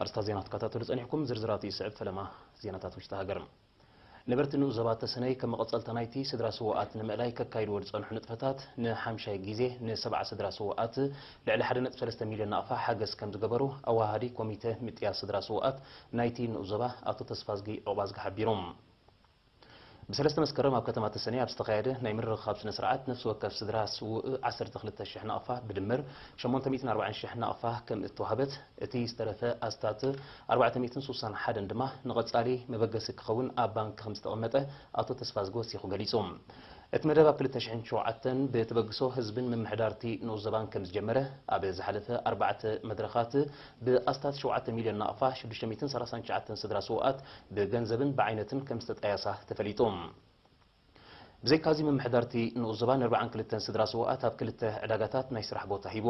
ኣርስታት ዜና ክትከታተሉ ጸኒሕኩም፣ ዝርዝራቱ ይስዕብ። ፈለማ ዜናታት ውሽጢ ሃገር። ነበርቲ ንኡስ ዞባ ተሰነይ ከም መቐጸልታ ናይቲ ስድራ ስዉኣት ንምእላይ ከካይድዎ ዝጸንሑ ንጥፈታት ንሓምሻይ ግዜ ንሰብዓ ስድራ ስዉኣት ልዕሊ ሓደ ነጥቢ ሰለስተ ሚልዮን ናቕፋ ሓገዝ ከም ዝገበሩ ኣወሃሃዲ ኮሚተ ምጥያስ ስድራ ስዉኣት ናይቲ ንኡስ ዞባ ኣቶ ተስፋዝጊ ዑቕባዝጊ ሓቢሩ። ብሰለስተ መስከረም ኣብ ከተማ ተሰነይ ኣብ ዝተኻየደ ናይ ምርኽኻብ ስነ ስርዓት ነፍሲ ወከፍ ስድራ ስዉእ ዓሰርተ ክልተ ሽሕ ናቕፋ ብድምር ሸሞንተ ሚእትን ኣርባዕን ሽሕ ናቕፋ ከም እተዋህበት እቲ ዝተረፈ ኣስታት ኣርባዕተ ሚእትን ስሳን ሓደን ድማ ንቐጻሊ መበገሲ ክኸውን ኣብ ባንክ ከም ዝተቐመጠ ኣቶ ተስፋዝጊ ወሲኹ ገሊጹ። እቲ መደብ ኣብ ክልተ ሽሕን ሸውዓተን ብተበግሶ ህዝብን ምምሕዳርቲ ንኡስ ዞባን ከም ዝጀመረ ኣብ ዝሓለፈ ኣርባዕተ መድረኻት ብኣስታት ሸውዓተ ሚልዮን ናቕፋ ሽዱሽተ ሚእትን ሰላሳን ትሽዓተን ስድራ ስዉኣት ብገንዘብን ብዓይነትን ከም ዝተጣየሳ ተፈሊጡ። ብዘይካዚ ምምሕዳርቲ ንኡስ ዞባ ንኣርባዓን ክልተን ስድራ ስዉኣት ኣብ ክልተ ዕዳጋታት ናይ ስራሕ ቦታ ሂቡ።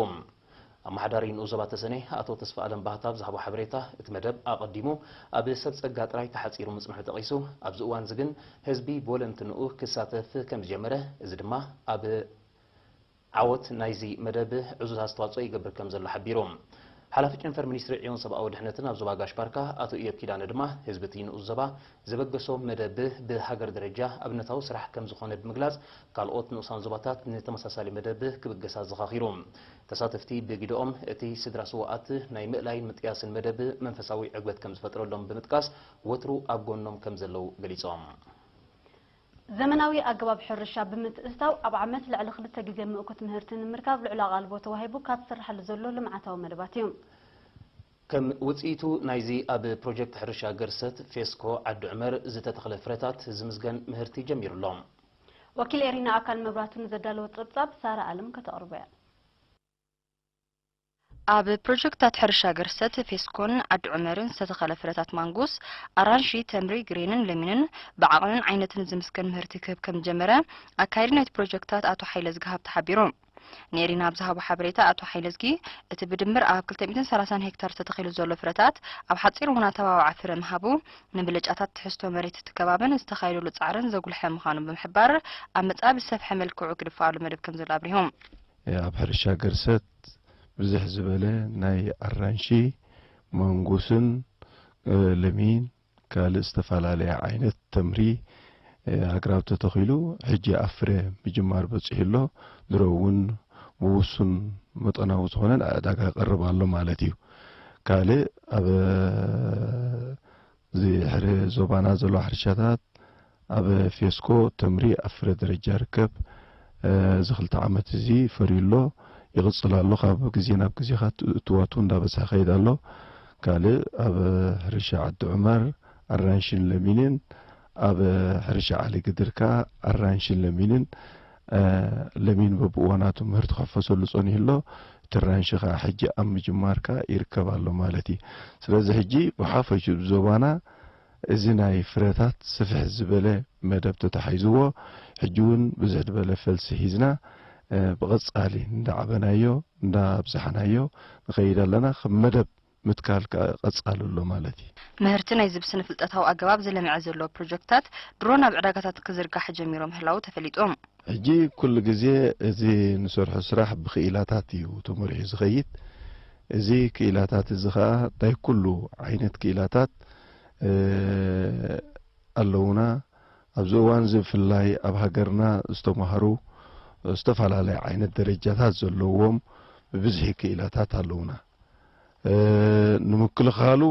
ኣመሓዳሪ ንኡስ ዞባ ተሰነይ ኣቶ ተስፋ ኣለም ባህታ ኣብ ዝሃቦ ሓበሬታ፣ እቲ መደብ ኣቐዲሙ ኣብ ሰብ ጸጋ ጥራይ ተሓጺሩ ምጽንሑ ጠቒሱ፣ ኣብዚ እዋን እዚ ግን ህዝቢ ብወለንትንኡ ክሳተፍ ከም ዝጀመረ፣ እዚ ድማ ኣብ ዓወት ናይዚ መደብ ዕዙዝ ኣስተዋጽኦ ይገብር ከም ዘሎ ሓቢሩ። ሓላፊ ጨንፈር ሚኒስትሪ ዕዮን ሰብኣዊ ድሕነትን ኣብ ዞባ ጋሽ ባርካ ኣቶ ኢዮብ ኪዳነ ድማ፣ ህዝቢ እቲ ንኡስ ዞባ ዘበገሶ መደብ ብሃገር ደረጃ ኣብነታዊ ስራሕ ከም ዝኾነ ብምግላጽ፣ ካልኦት ንኡሳን ዞባታት ንተመሳሳሊ መደብ ክብገሳ ኣዘኻኺሩ። ተሳተፍቲ ብግደኦም፣ እቲ ስድራ ስዉኣት ናይ ምእላይን ምጥያስን መደብ መንፈሳዊ ዕግበት ከም ዝፈጥረሎም ብምጥቃስ፣ ወትሩ ኣብ ጎኖም ከም ዘለዉ ገሊጾም። ዘመናዊ ኣገባብ ሕርሻ ብምትእትታው፣ ኣብ ዓመት ልዕሊ ክልተ ግዜ ምእኩት ምህርቲ ንምርካብ ልዑል ኣቓልቦ ተዋሂቡ ካብ ዝስርሓሉ ዘሎ ልምዓታዊ መደባት እዩ። ከም ውጽኢቱ ናይዚ ኣብ ፕሮጀክት ሕርሻ ገርሰት ፌስኮ ዓዲ ዑመር ዝተተኽለ ፍረታት ዝምዝገን ምህርቲ ጀሚሩ ኣሎ። ወኪል ኤሪና ኣካል መብራቱ ንዘዳለወ ጸብጻብ ሳራ ኣለም ከተቕርቦ እያ። ኣብ ፕሮጀክታት ሕርሻ ገርሰት ፌስኮን ዓዲ ዑመርን ዝተተኸለ ፍረታት ማንጎስ፣ ኣራንሺ፣ ተምሪ፣ ግሬንን ለሚንን ብዓቕንን ዓይነትን ዝምስገን ምህርቲ ክህብ ከም ዝጀመረ ኣካያዲ ናይቲ ፕሮጀክታት ኣቶ ሓይለ ዝግሃብ ተሓቢሩ። ንኤሪና ኣብ ዝሃቦ ሓበሬታ ኣቶ ሓይለዝጊ፣ እቲ ብድምር ኣብ ክልተ ሚእትን ሰላሳን ሄክታር ዝተተኺሉ ዘሎ ፍረታት ኣብ ሓጺር እዋን ኣተባባዓ ፍረ ምሃቡ፣ ንብልጫታት ትሕዝቶ መሬት እቲ ከባብን ዝተኻየደሉ ጻዕርን ዘጉልሐ ምዃኑ ብምሕባር፣ ኣብ መጻኢ ብዝሰፍሐ መልክዑ ክድፍኣሉ መደብ ከም ዘሎ ኣብሪሆም። ኣብ ሕርሻ ገርሰት ብዝሕ ዝበለ ናይ ኣራንሺ፣ ማንጎስን፣ እ፣ ለሚን፣ ካልእ ዝተፈላለየ ዓይነት ተምሪ፣ እ፣ ኣግራብ ተተኺሉ፣ ሕጂ ኣብ ፍረ ምጅማር በጺሑ ኣሎ። ድሮ እውን ብውሱን መጠናዊ ዝኾነ ናብ ዕዳጋ ይቐርብ ኣሎ ማለት እዩ። ካልእ ኣብ እዚ ሕረ ዞባና ዘሎ ሕርሻታት ኣብ ፌስኮ ተምሪ ኣብ ፍረ ደረጃ ይርከብ። እ፣ እዚ ክልተ ዓመት እዚ ፈርዩ ኣሎ፣ ይቕጽል ኣሎ። ካብ ግዜ ናብ ግዜ ኸኣ እትዋቱ እንዳበዝሐ ይኸይድ ኣሎ። ካልእ ኣብ ሕርሻ ዓዲ ዑመር ኣራንሽን ለሚንን፣ ኣብ ሕርሻ ዓሊ ግድር ከኣ ኣራንሽን ለሚንን፣ እ፣ ለሚን በብእዋናቱ ምህርቲ ክሕፈሰሉ ጸኒሑ ኣሎ። እቲ ኣራንሺ ከኣ ሕጂ ኣብ ምጅማር ከኣ ይርከብ ኣሎ ማለት እዩ። ስለዚ ሕጂ ብሓፈሽኡ ዞባና እዚ ናይ ፍረታት ስፍሕ ዝበለ መደብ ተታሒዝዎ፣ ሕጂ እውን ብዝሕ ዝበለ ፈልሲ ሒዝና፣ እ፣ ብቐጻሊ እንዳዓበናዮ፣ እንዳኣብዛሕናዮ ንኸይድ ኣለና። ከም መደብ ምትካል ከኣ ቀጻሊ ኣሎ ማለት እዩ። ምህርቲ ናይዚ ብስነ ፍልጠታዊ ኣገባብ ዝለምዐ ዘሎ ፕሮጀክታት ድሮ ናብ ዕዳጋታት ክዝርጋሕ ጀሚሮም ምህላዉ ተፈሊጡ። ሕጂ ኩሉ ግዜ እዚ ንሰርሖ ስራሕ ብክኢላታት እዩ ተመሪሑ ዝኸይድ። እዚ ክኢላታት እዚ ኸኣ ናይ ኩሉ ዓይነት ክኢላታት፣ እ፣ ኣለዉና። ኣብዚ እዋን እዚ ብፍላይ ኣብ ሃገርና ዝተማህሩ ዝተፈላለየ ዓይነት ደረጃታት ዘለዎም ብብዝሒ ክኢላታት ኣለዉና። እ፣ ንምክልኻሉ፣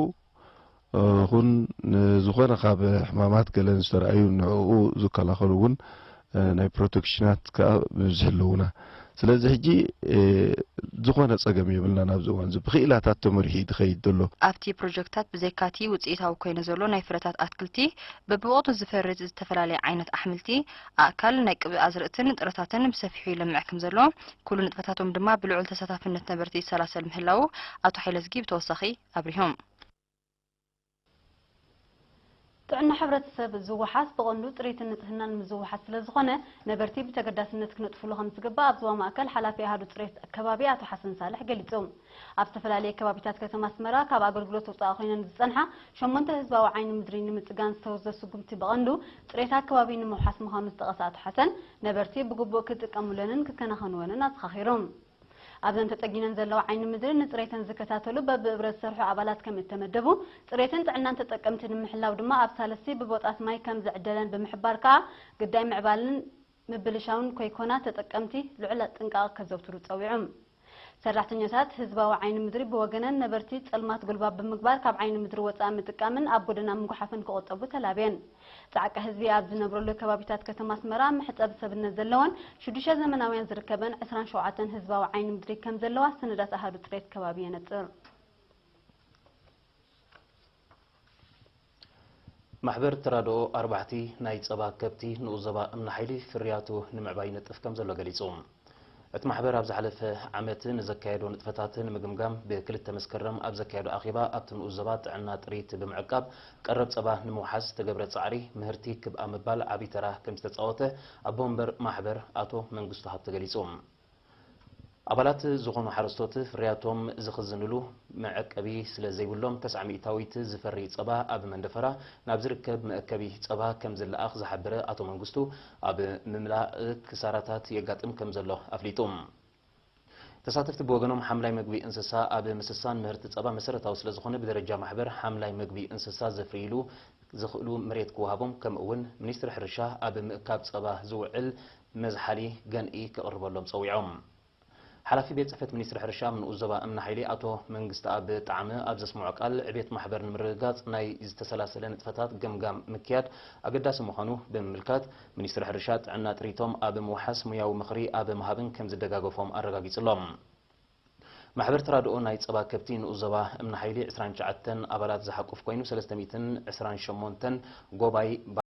እ፣ ኹን ንዝኾነ ካብ ሕማማት ገለን ዝተረኣዩ ንዕኡ ዝከላኸሉ እውን፣ እ፣ ናይ ፕሮቴክሽናት ከኣ ብብዝሒ ኣለዉና። ስለዚ ሕጂ፣ እ፣ ዝኾነ ጸገም የብልናን ኣብዚ እዋን እዚ ብክኢላታት ተመሪሑ እዩ ዝኸይድ ዘሎ። ኣብቲ ፕሮጀክታት ብዘይካቲ ውጽኢታዊ ኮይኑ ዘሎ ናይ ፍረታት ኣትክልቲ፣ በብወቕቱ ዝፈሪ ዝተፈላለየ ዓይነት ኣሕምልቲ፣ ኣእካል፣ ናይ ቅብኢ ኣዝርእትን ጥረታትን ብሰፊሑ ይለምዕ ከም ዘሎ፣ ኩሉ ንጥፈታቶም ድማ ብልዑል ተሳታፍነት ነበርቲ ይሰላሰል ምህላዉ ኣቶ ሓይለዝጊ ብተወሳኺ ኣብሪሆም። ጥዕና ሕብረተሰብ ዝወሓስ ብቐንዱ ጽሬትን ንጽህናን ምስ ዝወሓስ ስለ ዝኾነ፣ ነበርቲ ብተገዳስነት ክነጥፍሉ ከም ዝግባእ ኣብ ዞባ ማእከል ሓላፊ ኣሃዱ ጽሬት ከባቢ ኣቶ ሓሰን ሳልሕ ገሊጹ። ኣብ ዝተፈላለየ ከባቢታት ከተማ ኣስመራ ካብ ኣገልግሎት ወጻኢ ኮይነን ዝጸንሓ ሸሞንተ ህዝባዊ ዓይኒ ምድሪ ንምጽጋን ዝተወስደ ስጉምቲ ብቐንዱ ጽሬት ኣከባቢ ንምውሓስ ምዃኑ ዝጠቐሰ ኣቶ ሓሰን፣ ነበርቲ ብግቡእ ክጥቀሙለንን ክከናኸንወንን ኣዘኻኺሩ። ኣብዘን ተጸጊነን ዘለዋ ዓይኒ ምድሪ ንጽሬተን ዝከታተሉ በብእብረ ዝሰርሑ ኣባላት ከም እተመደቡ፣ ጽሬትን ጥዕናን ተጠቀምቲ ንምሕላው ድማ ኣብ ሳልስቲ ብቦጣት ማይ ከም ዝዕደለን ብምሕባር ከኣ ግዳይ ምዕባልን ምብልሻውን ኮይኮና ተጠቀምቲ ልዑል ጥንቃቐ ከዘውትሩ ጸዊዖም። ሰራሕተኛታት ህዝባዊ ዓይኒ ምድሪ ብወገነን ነበርቲ ጸልማት ጉልባብ ብምግባር ካብ ዓይኒ ምድሪ ወጻኢ ምጥቃምን ኣብ ጎደና ምጉሓፍን ክቑጠቡ ተላብየን። ጻዕቂ ህዝቢ ኣብ ዝነብረሉ ከባቢታት ከተማ ኣስመራ መሕጸቢ ሰብነት ዘለወን ሽዱሽተ ዘመናውያን ዝርከበን ዕስራን ሸውዓተን ህዝባዊ ዓይኒ ምድሪ ከም ዘለዋ ሰነዳት ኣሃዱ ጽሬት ከባቢ የነጽር። ማሕበር ተራድኦ ኣርባሕቲ ናይ ጸባ ከብቲ ንኡስ ዞባ እምኒ ሓይሊ ፍርያቱ ንምዕባይ ይነጥፍ ከም ዘሎ ገሊጹ። እቲ ማሕበር ኣብ ዝሓለፈ ዓመት ንዘካየዶ ንጥፈታት ንምግምጋም ብክልተ መስከረም ኣብ ዘካየዶ ኣኼባ ኣብቲ ንኡስ ዞባ ጥዕና ጥሪት ብምዕቃብ ቀረብ ጸባ ንምውሓስ ዝተገብረ ጻዕሪ ምህርቲ ክብ ኣብ ምባል ዓቢ ተራ ከም ዝተጻወተ ኣቦ ወንበር ማሕበር ኣቶ መንግስቱ ሃብተ ገሊጹ። ኣባላት ዝኾኑ ሓረስቶት ፍርያቶም ዝኽዝንሉ መዐቀቢ ስለ ዘይብሎም ተስዓ ሚእታዊት ዝፈሪ ጸባ ኣብ መንደፈራ ናብ ዝርከብ መእከቢ ጸባ ከም ዝለኣኽ ዝሓበረ ኣቶ መንግስቱ ኣብ ምምላእ ክሳራታት የጋጥም ከም ዘሎ ኣፍሊጡ። ተሳተፍቲ ብወገኖም ሓምላይ መግቢ እንስሳ ኣብ ምስሳን ምህርቲ ጸባ መሰረታዊ ስለ ዝኾነ ብደረጃ ማሕበር ሓምላይ መግቢ እንስሳ ዘፍርይሉ ዝኽእሉ መሬት ክወሃቦም ከምኡ እውን ሚኒስትሪ ሕርሻ ኣብ ምእካብ ጸባ ዝውዕል መዝሓሊ ገንኢ ክቕርበሎም ጸዊዖም። ሓላፊ ቤት ጽሕፈት ሚኒስትሪ ሕርሻ ኣብ ንኡስ ዞባ እምኒ ሓይሊ ኣቶ መንግስተኣብ ጣዕመ ኣብ ዘስምዖ ቃል ዕቤት ማሕበር ንምርግጋጽ ናይ ዝተሰላሰለ ንጥፈታት ገምጋም ምክያድ ኣገዳሲ ምዃኑ ብምምልካት ሚኒስትሪ ሕርሻ ጥዕና ጥሪቶም ኣብ ምውሓስ ሙያዊ ምኽሪ ኣብ ምሃብን ከም ዝደጋገፎም ኣረጋጊጹ ኣሎ። ማሕበር ተራድኦ ናይ ጸባ ከብቲ ንኡስ ዞባ እምኒ ሓይሊ ዕስራን ትሽዓተን ኣባላት ዝሓቁፍ ኮይኑ ሰለስተ ሚእትን ዕስራን ሸሞንተን ጎባይ